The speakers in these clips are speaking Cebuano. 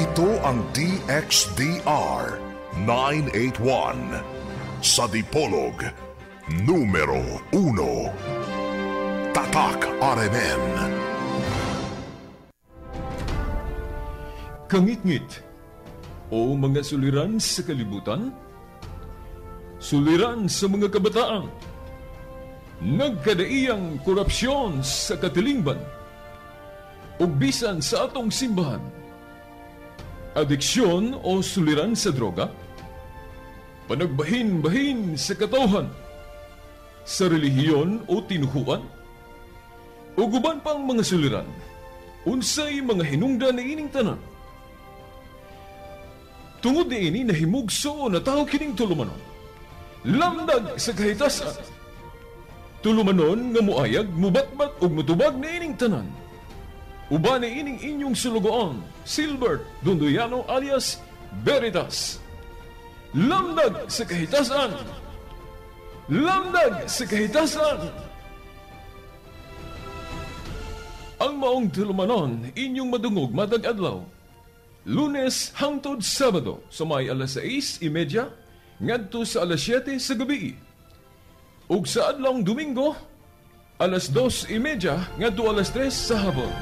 Ito ang DXDR 981 sa Dipolog, numero 1. Tatak RMN. Kangitngit o mga suliran sa kalibutan, suliran sa mga kabataan, nagkadaiyang korupsyon sa katilingban, ug bisan sa atong simbahan, adiksyon o suliran sa droga, panagbahin-bahin sa katawhan, sa relihiyon o tinuhuan, ug uban pang mga suliran, unsay mga hinungdan niining tanan. Tungod niini nahimugso na tao kining tulumanon, lamdag sa kahitasan. Tulumanon nga muayag, mubatbat ug mutubag niining tanan. Uban niining inyong sulugoon, Silbert Dondoyano alias Veritas. Lamdag sa kahitasan! Lamdag sa kahitasan! Ang maong tulumanon inyong madungog matag adlaw, Lunes hangtod Sabado sa may alas 6:30 ngadto sa alas 7 sa gabi. Ug sa adlawng Domingo alas 2:30 ngadto alas 3 sa hapon.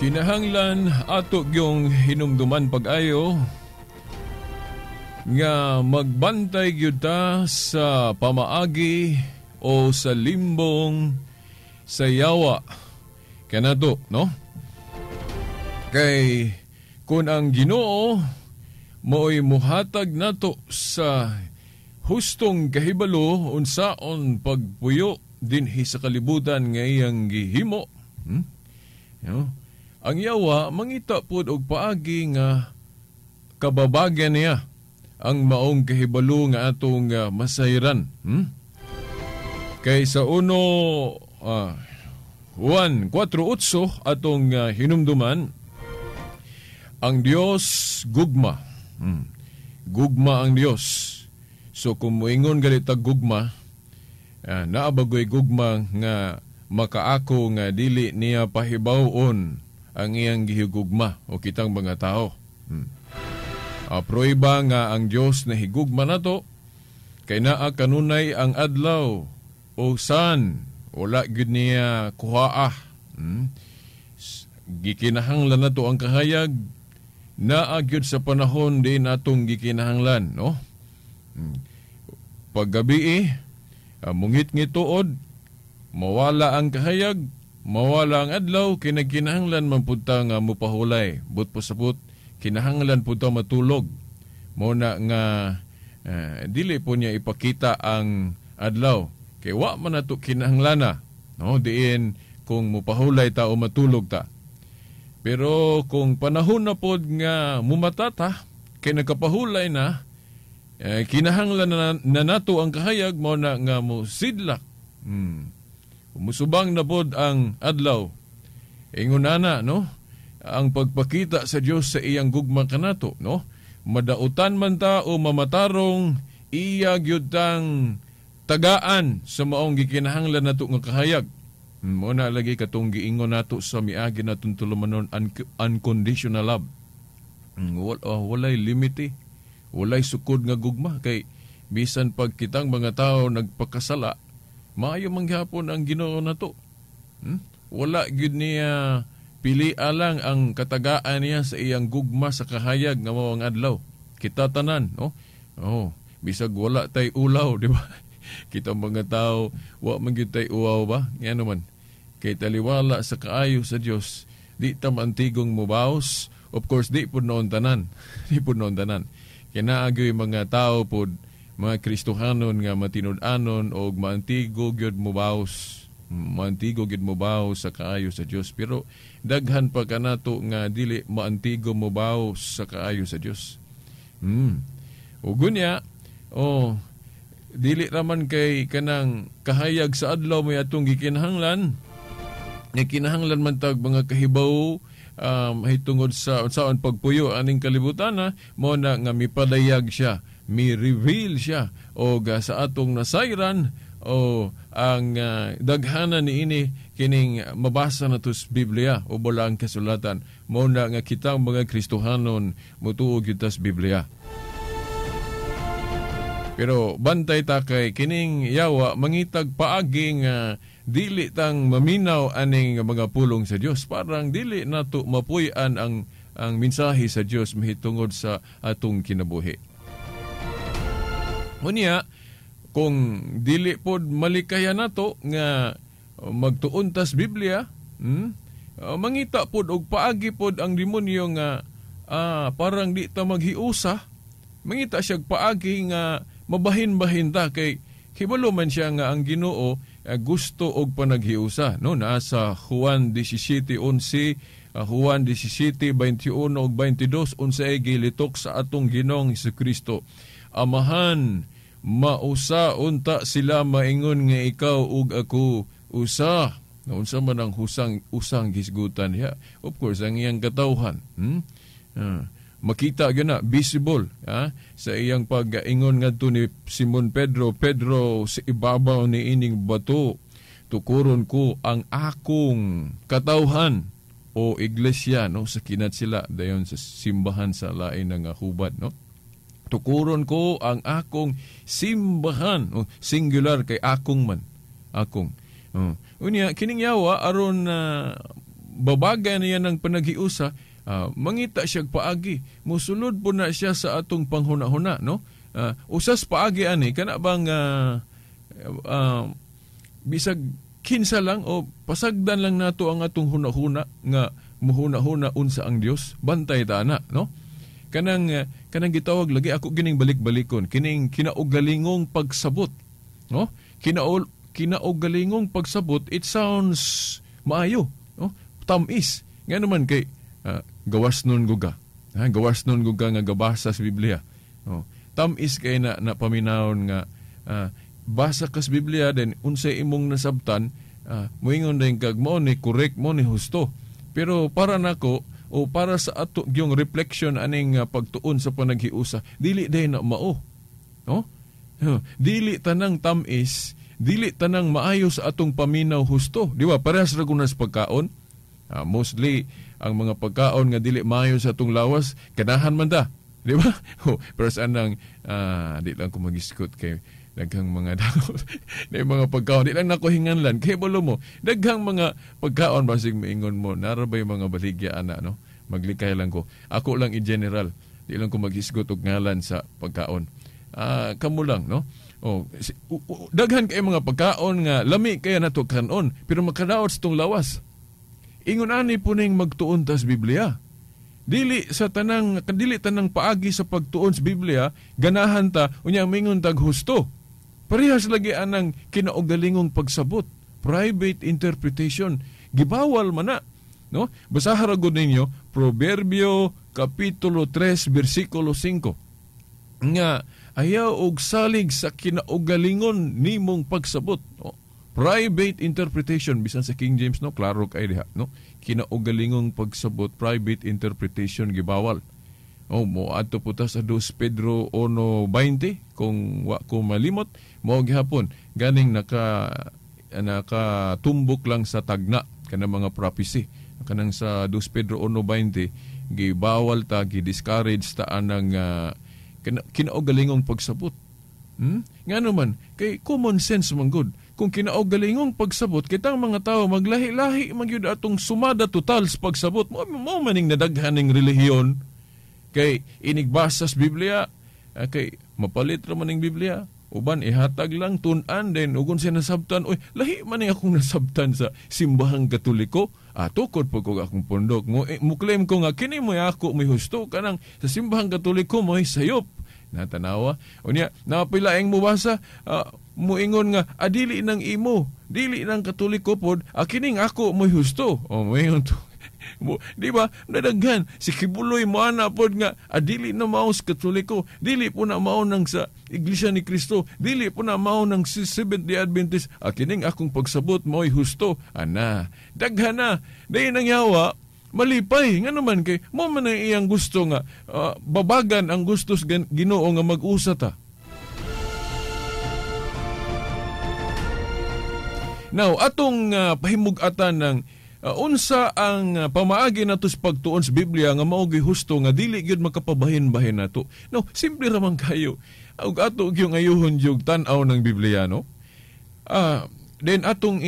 Kinahanglan ato gyung hinumduman pag-ayo nga magbantay gyud ta sa pamaagi o sa limbong sa yawa kanato, no? Kay kun ang Ginoo mo'y muhatag nato sa hustong kahibalo unsaon pagpuyo dinhi sa kalibutan nga iyang gihimo. No? Ang yawa mangita pod og paagi nga kababagan niya ang maong kahibalo nga atong masayran. Kay sa 1 Juan 4:8 atong hinumduman, ang Dios gugma. Gugma ang Dios. So kung moingon galit tag gugma, naa bagoy gugma nga makaako nga dili niya pahibaw-on ang iyang gihigugma o kitang mga tao. Prueba nga ang Dios na higugma nato kay naa kanunay ang adlaw o san wala gyud niya kuhaa. Gikinahanglan nato ang kahayag, naa gyud sa panahon din atong gikinahanglan, no? Paggabi mungit-ngit tuod, mawala ang kahayag, mawala ang adlaw, kinagkinahanglan man pud ta nga mopahulay. But pasapot, kinahanglan pud ta matulog. Mao na nga dili po niya ipakita ang adlaw. Kay wa man nato kinahanglana, no? Diin kung mopahulay ta o matulog ta. Pero kung panahon na pod nga mumata ta, kay nagkapahulay na, kinahanglan na nato ang kahayag, mao na nga mosidlak. Musubang na pod ang adlaw. Ingon ana, no? Ang pagpakita sa Dios sa iyang gugma kanato, no? Madautan man ta o mamatarong, iya gyud tang tagaan sa maong gikinahanglan nato nga kahayag. Mo na lagi katong giingon nato sa miagi natong tulumanon, unconditional love. Walay limit, walay sukod nga gugma kay bisan pag kitang mga tao nagpakasala, maayo man gihapon ang Ginoo nato. Wala gyud niya pili alang ang katagaan niya sa iyang gugma sa kahayag nga mao ang adlaw. Kita tanan, no? Oh, bisag wala tay ulaw, di ba? Kita mga tao, wa man gyud tay uwaw ba? Ngano man? Kay taliwala sa kaayo sa Dios, di ta maantigong mubaos. Of course, di pud noon tanan. Di pud noon tanan. Kay naa gyoy mga tao pud, mga Kristohanon nga matinud-anon og maantigo gyud mubaos. Maantigo gyud mubaos sa kaayo sa Dios, pero daghan pa kanato nga dili maantigo mubaos sa kaayo sa Dios. Ug unya, oh, dili raman kay kanang kahayag sa adlaw may atong gikinahanglan. Nga kinahanglan man tag mga kahibaw hitungod sa unsaon pagpuyo aning kalibutan na, mo na nga mipadayag siya, mi-reveal siya og sa atong nasayran o ang daghanan niini kining mabasa nato sa Biblia o balaang kasulatan. Mo na nga kitang mga Kristohanon motuo gyud ta sa Biblia. Pero bantay ta kay kining yawa mangitag paagi nga dili tang maminaw aning mga pulong sa Dios. Parang dili nato mapuy-an ang mensahe sa Dios mahitungod sa atong kinabuhi. Unya, kung dili pod malikaya nato nga magtuon tas Biblia, mangita pod og paagi pod ang demonyo nga parang di ta maghiusa, mangita siya paagi nga mabahin-bahin ta kay hibalo man siya nga ang Ginoo gusto og panaghiusa, no? Naa sa Juan 17:11, Juan 17:21 ug 22, unsay gilitok sa atong Ginoong Hesukristo. Amahan, mausa unta sila maingon nga ikaw ug ako usa. Unsa man ang usang hisgutan niya? Of course, ang iyang katawhan. Makita gyud na, visible, sa iyang pag-ingon ngadto ni Simon Pedro, Pedro, sa ibabaw ni ining bato tukuron ko ang akong katawhan o iglesia, no, sa kinat sila dayon sa simbahan sa lain nga hubad, no. Tukuron ko ang akong simbahan, o singular kay akong man, akong. Unya kining yawa aron babagay niya ng panaghiusa, mangita siya paagi, musulod po na siya sa atong panghuna-huna, no? Usas paagi ani kana bang bisag kinsa lang o pasagdan lang nato ang atong huna-huna nga muhuna-huna unsa ang Dios, bantay ta ana, no? Kanang kanang gitawag lagi ako gining balik-balikon kining kinaugalingong pagsabot, no? Kinaugalingong pagsabot, it sounds maayo, no? Tamis nga naman kay gawas nun guga. Gawas nun guga nga gabasa sa Biblia. Oh. Tamis kay na paminawon nga basa kas Biblia then unsay imong nasabtan, moingon din kag mo ni correct, mo ni husto. Pero para nako o para sa ato yung reflection aning pagtuon sa panaghiusa, dili day na mao. No? Dili tanang tamis, dili tanang maayo sa atong paminaw husto. Di ba? Parehas ra kunas pagkaon. Mostly ang mga pagkaon nga dili maayo sa atong lawas, ganahan man ta, di ba? Oh, pero sa anang di lang ko magiskot kay daghang mga na mga pagkaon, di lang nako hinganlan kay balo mo daghang mga pagkaon basig maingon mo nara bay mga baligya ana, no? Maglikay lang ko. Ako lang in general, di lang ko maghisgot og ngalan sa pagkaon. Kamo lang, no? Oh, daghan kay mga pagkaon nga lami kaya nato kanon, pero makadaot sa tong lawas. Ingon ani po ning magtuon tas Biblia. Dili sa tanang dili tanang paagi sa pagtuon sa Biblia ganahan ta unya mingon tag husto. Parehas lagi anang kinaugalingong pagsabot, private interpretation, gibawal man na, no? Basaha ra gud ninyo Proverbio kapitulo 3 bersikulo 5. Nga ayaw og salig sa kinaugalingon nimong pagsabot. No? Private interpretation, bisan sa King James, no, klaro kay diha, no? Kinaugalingong pagsabot, private interpretation gibawal. Oh, mo adto po ta sa 2 Pedro 1:20 kung wa ko malimot, mao gihapon ganing naka nakatumbok lang sa tagna kanang mga prophecy kanang sa 2 Pedro 1:20 gibawal ta, gi-discourage ta anang kinaugalingong pagsabot. Ngano man kay common sense man gud. Kung kinaugalingong pagsabot kitang mga tawo maglahi-lahi man gyud atong sumada total sa pagsabot. Mo maning nadaghan ning relihiyon kay inigbasa sa Biblia, kay mapalit ra man ning Biblia. Uban ihatag lang tun-an din ugon siya nasabtan, oy lahi man ni akong nasabtan sa simbahang Katoliko. Tukod pag ko akong pundok mo, muklaim ko nga kini mo ako may husto kanang sa simbahang Katoliko mo sayop. Natanawa unya napilaeng mubasa, muingon nga adili nang imo, dili nang Katoliko pod, kining ako mo husto. O muingon to. Di ba? Nadaghan si Kibuloy mo ana pod nga adili na mao sa Katoliko, dili po na mao nang sa Iglesia ni Cristo, dili po na mao nang si Seventh-day Adventist, kining akong pagsabot mo'y husto. Ana, daghan na. Dayon ang yawa malipay nga naman kay mo man ang iyang gusto nga babagan ang gustos Ginoo nga mag-usa ta. Now atong pahimug-atan ng unsa ang pamaagi nato sa pagtuon sa Biblia nga mao gyud husto nga dili gyud makapabahin-bahin nato. No, simple ra man kayo. Ug ato gyud ngayuhon gyud tan-aw ng Biblia, no? Then atong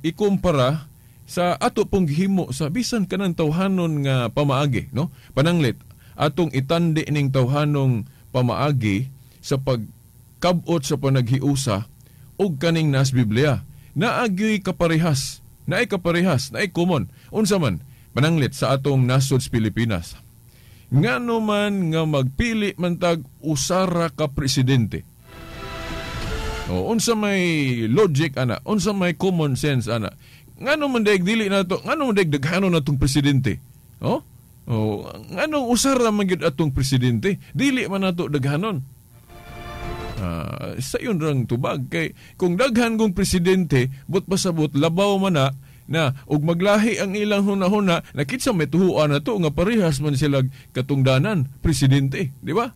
ikumpara sa ato pong gihimo sa bisan kanang tawhanon nga pamaagi, no? Pananglit atong itandi ning tawhanong pamaagi sa pagkab-ot sa panaghiusa ug kaning nas Biblia. Naagyoy kaparehas. Naay kaparehas, naay common. Unsa man, pananglit sa atong nasod sa Pilipinas. Ngano man nga magpili man tag usara ka presidente. O, unsa may logic ana, unsa may common sense ana. Ngano man daig dili na to, ngano man daig daghano na tong presidente. O? O, ngano usara man gyud atong presidente, dili man nato daghanon. Sa yun rang tubag kay kung daghan kong presidente but pasabot labaw man na og maglahi ang ilang hunahuna na kitsa may tuhuan na to nga parehas man sila katungdanan presidente, di ba?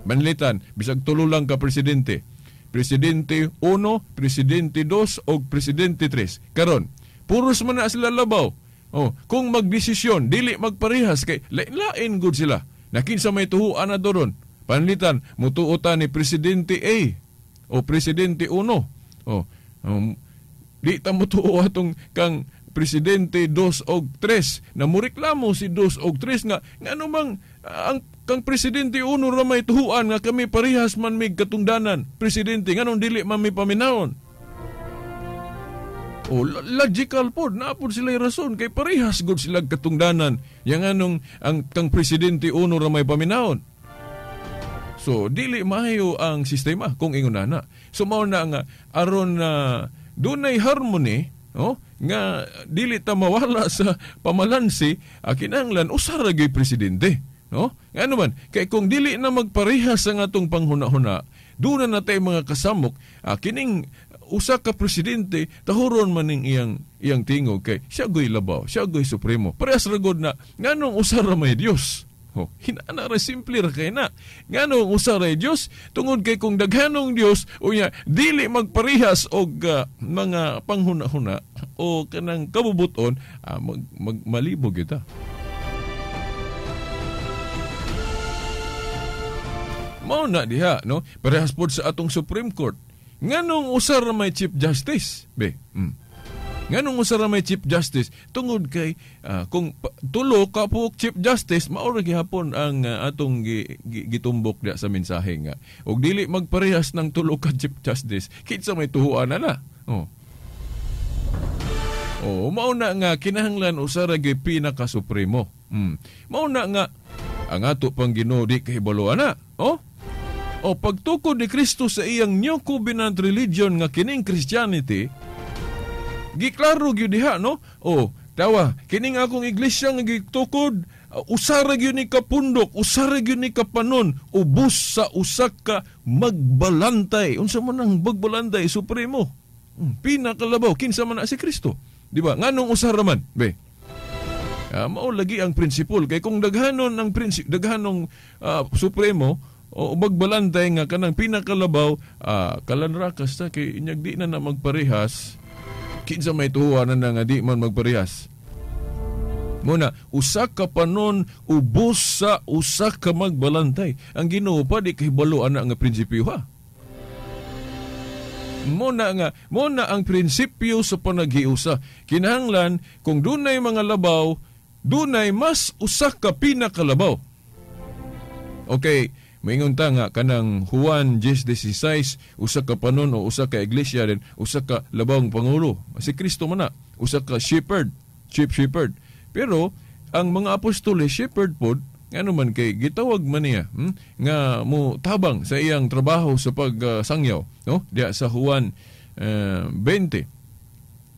Manlitan bisag tulo lang ka presidente, presidente 1, presidente 2 og presidente 3. Karon puros man na sila labaw. Oh, kung magdesisyon dili magparehas kay lain gud sila na kinsa may tuhuan na doron. Panlitan, mutuotan ni Presidente A o Presidente 1. O, di ta mutuo atong kang Presidente 2 og 3 na mureklamo si 2 og 3 nga ngano mang ang kang Presidente 1 ra may tuhuan nga kami parehas man mig katungdanan. Presidente nganong dili man mi paminawon? O logical pod, naa pod sila rason kay parehas gud sila katungdanan. Yang anong ang kang Presidente 1 ra may paminawon. So dili maayo ang sistema kung ingon na. So mao na nga aron na dunay harmony, oh, nga dili ta mawala sa pamalansi, kinahanglan usa ra gyud presidente, no? Ngano man kay kung dili na magparehas ang atong panghuna-huna, duna na tay mga kasamok, kining usa ka presidente tahuron man ning iyang tingog kay siya goy labaw, siya goy supremo. Parehas ra gud na nganong usa ra may Dios. Oh, hinana ra simple ra kay na. Nganong usa ra Dios? Tungod kay kung daghanong Dios unya dili magparehas og mga panghuna-huna o kanang kabubuton, malibog kita. Mao na diha, no? Parehas pod sa atong Supreme Court. Nganong usa ra may Chief Justice? Be. Nganong usa ra may Chief Justice? Tungod kay kung tulo ka po Chief Justice, mao ra gihapon ang atong gitumbok diya sa mensahe nga. Og dili magparehas ng tulo ka Chief Justice, kinsa may tuhuan na na. Oh. Oh, mao na nga kinahanglan usa ra gyud pinaka supremo. Mao na nga ang ato pang Ginoo di kahibalo ana. Oh. O pagtukod ni Kristo sa iyang New Covenant religion nga kining Christianity, giklaro gyud diha, no? O, tawa, kining akong iglesia nga gitukod, usara gyud ni kapundok, usara gyud ni kapanon, ubos sa usa ka magbalantay. Unsa man ang magbalantay supremo? Pinakalabaw kinsa man na si Kristo. Di ba? Nganong usara man? Be. Mao lagi ang prinsipol kay kung daghanon ang daghanong supremo o magbalantay nga kanang pinakalabaw, kalanrakas ta kay inyag di na na magparehas. Kinsa may tuhuanan na nga di man magparehas. Muna, usa ka panon ubos sa usa ka magbalantay. Ang Ginoo pa di kahibalo ana nga prinsipyo ha. Muna ang prinsipyo sa panaghiusa. Kinahanglan kung dunay mga labaw, dunay mas usa ka pinakalabaw. Okay, maingon ta nga kanang Juan 10:16, usa ka panon o usa ka iglesia din, usa ka labawng pangulo. Si Kristo man na, usa ka shepherd, chief shepherd. Pero ang mga apostoles shepherd pod, ngano man kay gitawag man niya nga mo tabang sa iyang trabaho sa pagsangyaw, no? Diya sa Juan 20.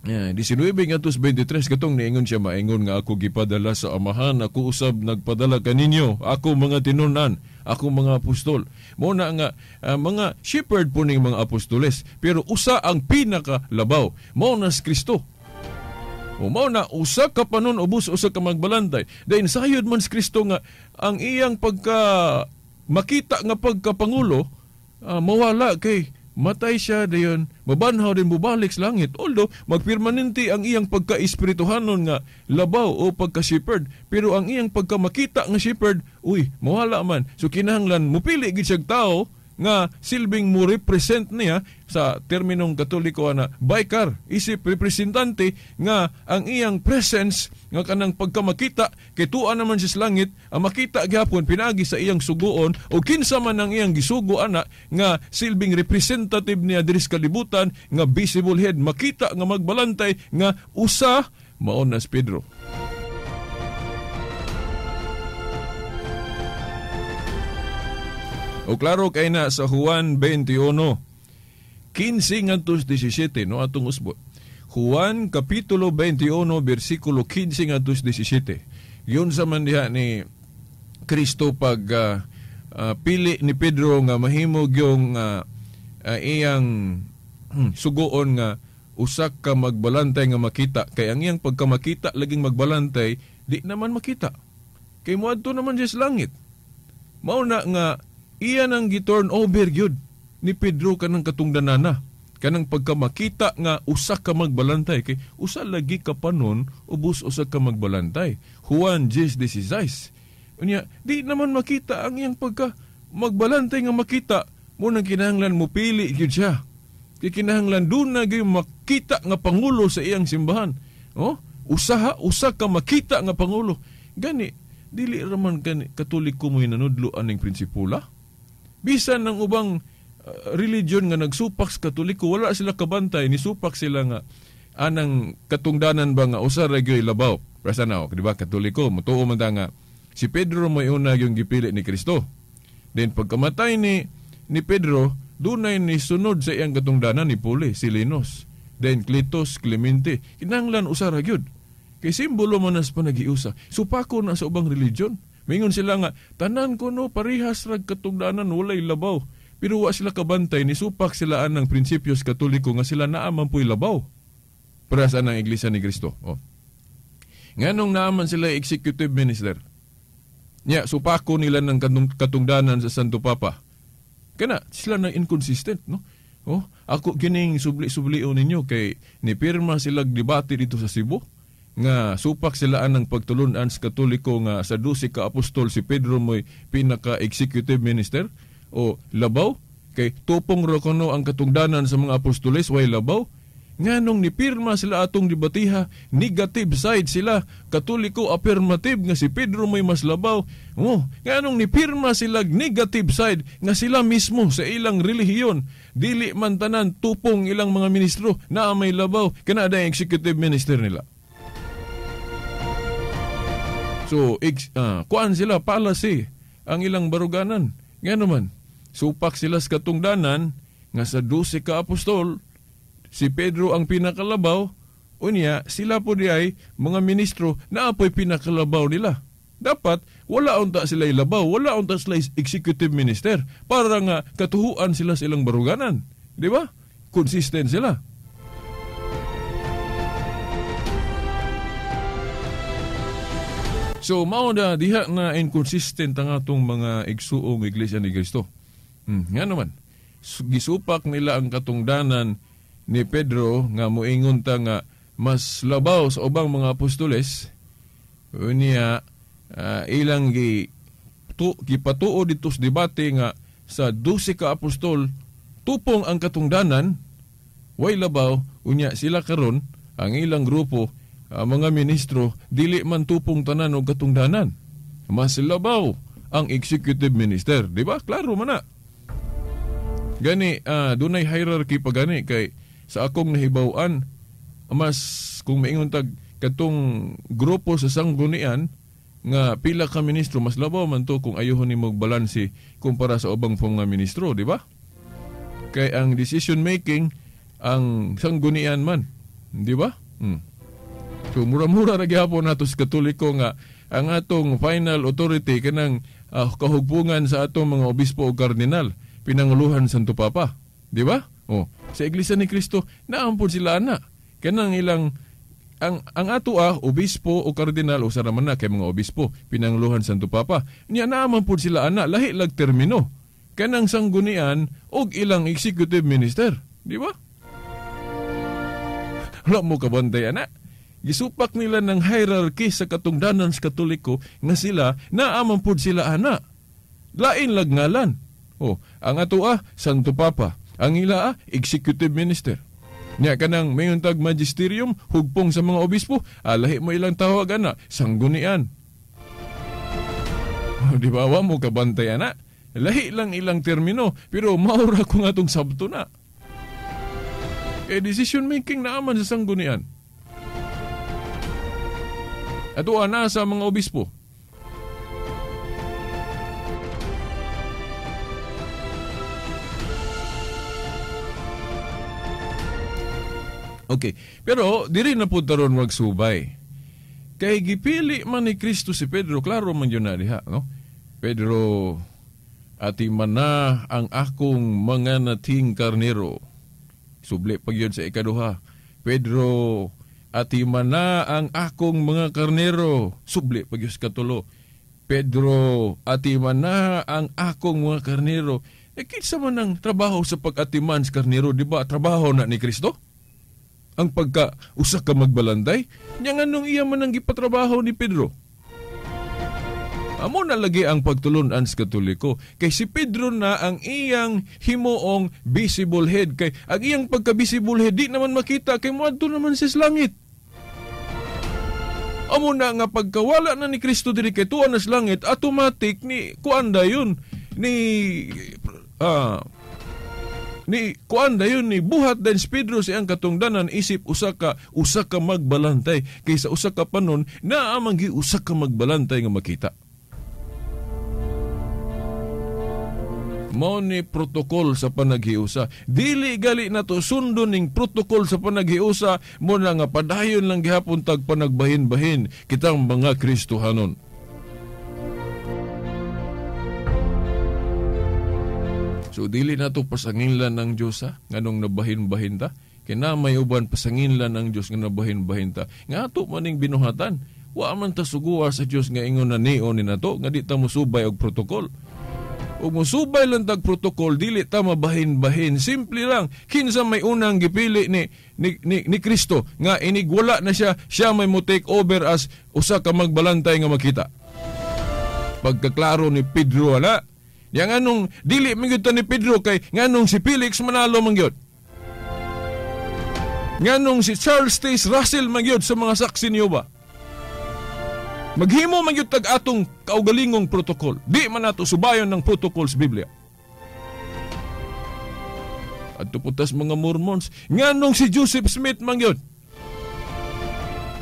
19:23 katong niingon siya, maingon nga ako gipadala sa Amahan, ako usab nagpadala kaninyo, ako mga tinun-an, ako mga apostol. Mo na nga mga shepherd po ning mga apostoles, pero usa ang pinakalabaw, mao na si Kristo. O mao na usa ka panon ubos usa ka magbalantay. Dayon sayod man si Kristo nga ang iyang pagka makita nga pagkapangulo, mawala kay matay siya dayon, mabanhaw din mobalik sa langit. Although magpermanente ang iyang pagka-espirituhanon nga labaw o pagka-shepherd, pero ang iyang pagka makita nga shepherd, uy, mawala man. So kinahanglan mupili gid siyag tao nga silbing mo represent niya sa terminong Katoliko na bicar, isip representante nga ang iyang presence nga kanang pagkamakita kay tuwa naman siya sa langit, ang makita gihapon pinaagi sa iyang suguon o kinsa man ang iyang gisugo ana nga silbing representative niya diri sa kalibutan nga visible head, makita nga magbalantay nga usa mao na si Pedro. O klaro kay na sa Juan 21:15-17, no, atong usbot. Juan kapitulo 21 bersikulo 15-17. Yun sa man diha ni Kristo pag pili ni Pedro nga mahimog yung iyang sugoon nga usa ka magbalantay nga makita. Kay ang iyang pagkamakita laging magbalantay, di naman makita. Kay moadto naman siya sa langit. Mao na nga iyan ang giturn over gyud ni Pedro kanang katungdanana, kanang pagkamakita nga usa ka magbalantay, kay usa lagi ka panon ubos usa ka magbalantay. Juan 10:16. Unya di naman makita ang iyang pagka magbalantay nga makita, mo nang kinahanglan mo pili gyud siya. Kay kinahanglan duna na gyud makita nga pangulo sa iyang simbahan. Oh, usaha usa ka makita nga pangulo. Gani dili ra man gani Katoliko mo hinanudlo aning prinsipula. Bisan ng ubang religion nga nagsupak sa Katoliko, wala sila kabantay, nisupak sila nga anang katungdanan ba nga usa ra gyud labaw. Prasa na, di ba? Katoliko, mutuo man ta nga si Pedro may una yung gipili ni Kristo. Then pagkamatay ni Pedro, dunay ni sunod sa iyang katungdanan ni Puli, si Linos. Then Cletus, Clemente. Kinahanglan usa ra gyud. Kay simbolo man nas panaghiusa. Supako na sa ubang religion. Mingon sila nga, tanan ko no, parihas rag katungdanan, walay labaw. Pero wa sila kabantay, nisupak sila anang prinsipyos Katoliko nga sila naaman po'y labaw. Parehas anang Iglesia ni Kristo. Oh. Nganong naaman sila executive minister? Nya, supako nila ng katungdanan sa Santo Papa. Kana, sila na inconsistent, no? Oh, ako kining subli-sublio ninyo kay nipirma sila debate dito sa Cebu nga supak sila anang pagtulunan sa Katoliko nga sa 12 ka apostol si Pedro mo'y pinaka-executive minister o labaw, kay tupong ra kuno ang katungdanan sa mga apostoles way labaw. Nganong nipirma sila atong debatiha, negative side sila, Katoliko affirmative nga si Pedro may mas labaw. Oh, nganong nipirma sila negative side nga sila mismo sa ilang relihiyon, dili man tanan tupong ilang mga ministro naa may labaw, kana ang executive minister nila. So, kuan sila, palasi ang ilang baruganan. Nga naman, supak sila sa katungdanan nga sa 12 ka apostol, si Pedro ang pinakalabaw, unya sila po di ay mga ministro na apoy pinakalabaw nila. Dapat, wala unta sila ilabaw, wala unta sila executive minister para nga katuhuan sila sa ilang baruganan. Di ba? Consistent sila. So, mao na diha na inconsistent ang atong mga igsuong Iglesia ni Kristo. Nga naman, gisupak nila ang katungdanan ni Pedro nga moingon ta nga mas labaw sa ubang mga apostoles, unya ilang gipatuo dito sa debate nga sa 12 ka apostol tupong ang katungdanan, way labaw, unya sila karon ang ilang grupo, mga ministro, dili man tupong tanan og katungdanan. Mas labaw ang executive minister, di ba? Klaro man na. Gani, dunay hierarchy pa gani kay sa akong nahibaw-an, mas kung maingon tag katong grupo sa sanggunian nga pila ka ministro, mas labaw man to kung ayuhon nimo balanse kumpara sa ubang mga ministro, di ba? Kay ang decision making ang sanggunian man, di ba? So mura-mura ra gihapon nato sa Katoliko nga ang atong final authority kanang kahugpungan sa atong mga obispo o kardinal, pinanguluhan Santo Papa, di ba? Oh, sa Iglesia ni Cristo naampon sila ana kanang ilang ang ato obispo o kardinal usa ra man na kay mga obispo pinanguluhan Santo Papa. Nya naa man pud sila ana, lahi lag termino kanang sanggunian og ilang executive minister, di ba? Wala mo kabantay ana. Gisupak nila ng hierarchy sa katungdanan sa Katoliko nga sila naaman pud sila ana. Lain lag ngalan. Oh, ang ato Santo Papa, ang ila executive minister. Nya kanang mayon tag magisterium hugpong sa mga obispo, lahi mo ilang tawag ana, sanggunian. Oh, di ba wa mo kabantay ana? Lahi lang ilang termino, pero maura ko nga atong sabto na. Kay decision making naaman sa sanggunian. Ato ana sa mga obispo. Okay, pero diri na pud taron magsubay. Kay gipili man ni Kristo si Pedro, klaro man yun na diha, no? Pedro, ati man na ang akong mga nating karnero. Subli pag yun sa ikaduha. Pedro, ati man na ang akong mga karnero. Subli pag yun sa katulo. Pedro, ati man na ang akong mga karnero. E kinsa man ang trabaho sa pag-atiman sa karnero, di ba? Trabaho na ni Kristo? Ang pagka usa ka magbalanday, nya nganong iya man ang gipatrabaho ni Pedro? Amo na lagi ang pagtulun-an sa Katoliko. Kay si Pedro na ang iyang himuong visible head. Kay ang iyang pagka-visible head di naman makita kay moadto naman siya sa langit. Amo na nga pagkawala na ni Kristo diri kay tuwa na sa langit, automatic ni kuan dayon ni ni kuan dayon ni buhat din si Pedro sa iyang katungdanan isip usa ka magbalantay kaysa usa ka panon naa man gi usa ka magbalantay nga makita. Mao ni protokol sa panaghiusa. Dili gali nato sundon ning protokol sa panaghiusa mo na nga padayon lang gihapon tag panagbahin-bahin kitang mga Kristohanon. So dili nato pasanginlan ang Dios ha, nganong nabahin-bahin ta. Kay na may uban pasanginlan ang Dios nga nabahin-bahin ta. Nga ato maning binuhatan. Wa man ta suguwa sa Dios nga ingon na nio ni nato nga di ta mosubay og protokol. Ug mosubay lang tag protokol, dili ta mabahin-bahin. Simple lang. Kinsa may unang gipili ni Kristo nga inigwala na siya, siya may mo take over as usa ka magbalantay nga makita. Pagkaklaro ni Pedro ala. Yang anong dili man gyud ta ni Pedro kay nganong si Felix manalo man gyud. Nganong si Charles Taze Russell man gyud sa mga saksi niyo ba? Maghimo man gyud tag atong kaugalingong protokol. Di man nato subayon ng protokol sa Biblia. Adto putas mga Mormons, nganong si Joseph Smith man gyud.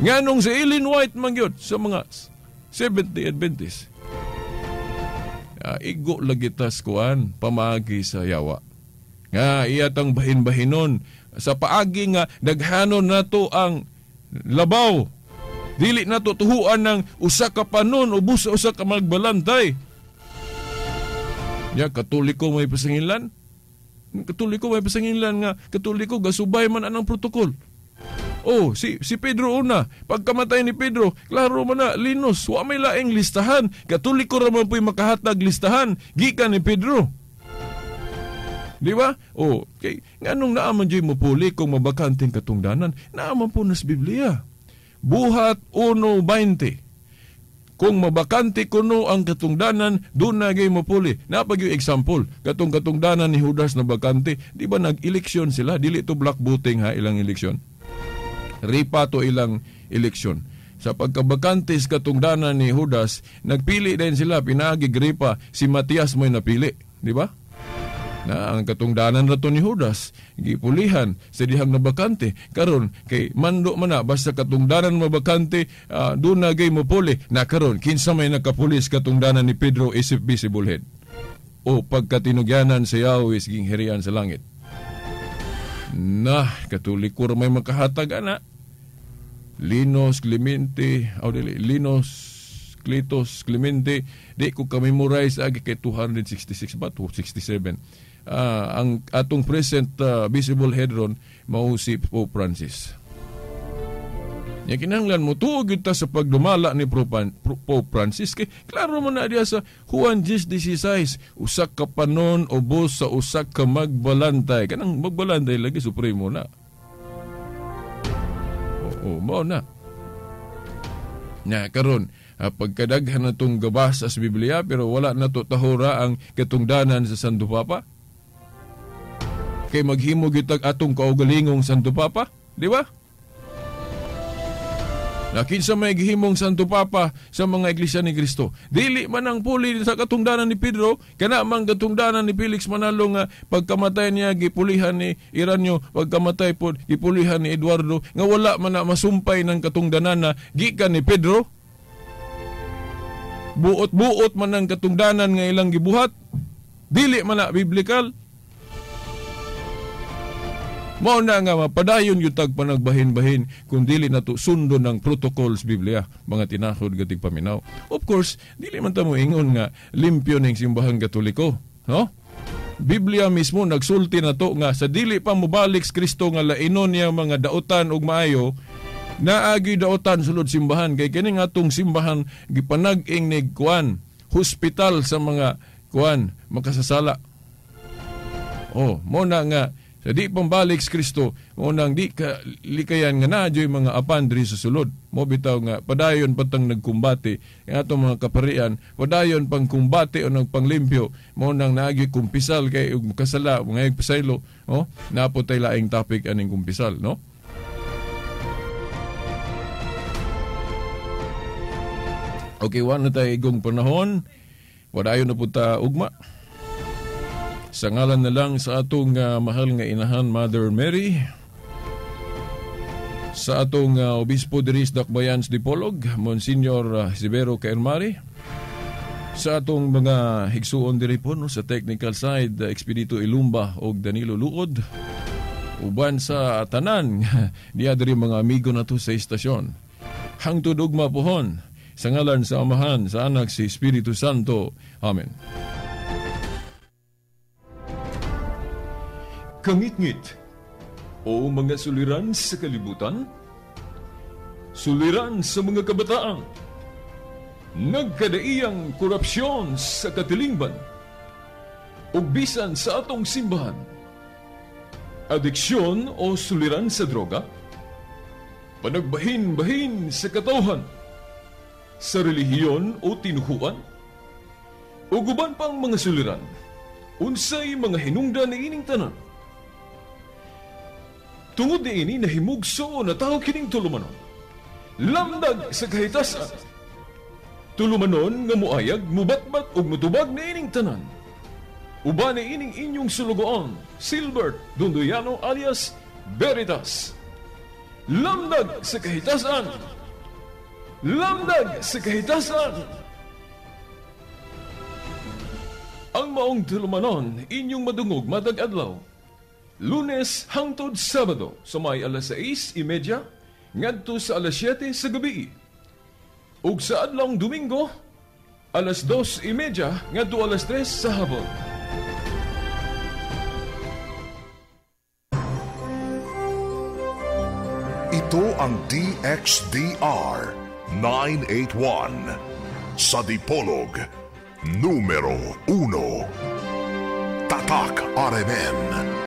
Nganong si Ellen White man gyud sa mga Seventh-day Adventist. Igo lagi tas kuan pamaagi sa yawa. Nga iyatang bahin-bahinon sa paagi nga daghanon nato ang labaw. Dili nato tuhuan ng usa ka panon o busa usa ka magbalantay. Ya Katoliko may pasanginlan. Katoliko may pasanginlan nga Katoliko gasubay man anang protokol. Oh, si Pedro una, pagkamatay ni Pedro, klaro man na, linos, wa may laing listahan. Katoliko ra man puy makahatag listahan gikan ni Pedro. Di ba? O, kay nganong naaman dyo'y mupuli kung mabakanteng katungdanan? Naaman po nas Biblia. Buhat 1:20. Kung mabakante kuno ang katungdanan, doon na gay mupuli. Napag yung example, katong katungdanan ni Judas na bakante, di ba nag-eleksyon sila? Dili to black voting ha, ilang eleksyon. Ripa to ilang eleksyon. Sa pagkabakante sa katungdanan ni Judas, nagpili din sila, pinaagi gripa, si Matias mo'y napili. Di ba? Na ang katungdanan rato ni Judas gipulihan sa dihang nabakante karon kay mando man na basta katungdanan mabakante, doon na gay mopuli na karon kinsa may nakapulis katungdanan ni Pedro isip visible head o pagkatinugyanan sa Yahweh ging hirian sa langit na katoliko may makahatag ana Linos Clemente o dili Linos Cletos Clemente di ko ka-memorize agi kay 266 ba 267. Ang atong present visible head ron mao si Pope Francis. Nya kinahanglan mo tuog gyud ta sa pagdumala ni Pope Francis kay klaro man na diya sa Juan 10:16, usa ka panon ubos sa usa ka magbalantay. Kanang magbalantay lagi supremo na. Oo, mao na. Nya karon pagkadaghan na itong gabas sa Biblia pero wala na to tahura ang katungdanan sa Santo Papa. Kay maghimo gyud atong kaugalingong Santo Papa, di ba? Na kinsa may gihimong Santo Papa sa mga iglesia ni Kristo. Dili man ang puli sa katungdanan ni Pedro, kana man katungdanan ni Felix Manalo nga pagkamatay niya gipulihan ni Iranyo, pagkamatay pod gipulihan ni Eduardo, nga wala man na masumpay ng katungdanan na gikan ni Pedro. Buot-buot man ang katungdanan nga ilang gibuhat, dili man na biblical. Mao na nga mapadayon yung tag panagbahin-bahin kung dili na to sundon ng protocols Biblia, mga tinahod gatig paminaw. Of course, dili man ta mo ingon nga limpyo ning simbahang Katoliko, no? Biblia mismo nagsulti na to nga sa dili pa mobalik sa Kristo nga lainon niya mga dautan ug maayo, naagi dautan sulod simbahan kay kining atong simbahan gipanag-ing ni kuan hospital sa mga kuan makasasala. Oh, mo na nga sa di pambalik sa Kristo, mo nang di ka likayan nga na dyo'y mga apan diri sa sulod. Mo bitaw nga padayon patang nagkumbate ang atong mga kaparian, padayon pang kumbate o nagpanglimpyo, mo nang naagi kumpisal kay ug kasala mga pasaylo, oh, napo tay laing topic aning kumpisal, no? Okay, wala na tayo igong panahon. Padayon na po ta ugma. Sa ngalan na lang sa atong mahal nga inahan, Mother Mary, sa atong Obispo diri sa Dakbayan sa Dipolog, Monsignor Severo Caermari, sa atong mga higsuon diri po, no, sa technical side, Expedito Ilumba og Danilo Luod, uban sa tanan niya diri mga amigo nato sa istasyon. Hangtod ugma pohon, sa ngalan sa Amahan, sa Anak, sa Espiritu Santo. Amen. Kangitngit o mga suliran sa kalibutan, suliran sa mga kabataan, nagkadaiyang korupsyon sa katilingban, ug bisan sa atong simbahan, adiksyon o suliran sa droga, panagbahin-bahin sa katawhan, sa relihiyon o tinuhuan, ug uban pang mga suliran, unsay mga hinungdan niining tanan. Tungod niini nahimugso na tao kining tulumanon. Lamdag sa kahitasan. Tulumanon nga muayag, mubatbat ug mutubag niining tanan. Uban niining inyong sulugoon, Silbert Dondoyano alias Veritas. Lamdag sa kahitasan. Lamdag sa kahitasan. Ang maong tulumanon inyong madungog matag adlaw. Lunes hangtod Sabado sa may alas 6:30 ngadto sa alas 7 sa gabi. Ug sa adlawng Domingo alas 2:30 ngadto alas 3 sa hapon. Ito ang DXDR 981 sa Dipolog, numero 1. Tatak. Tatak RMN.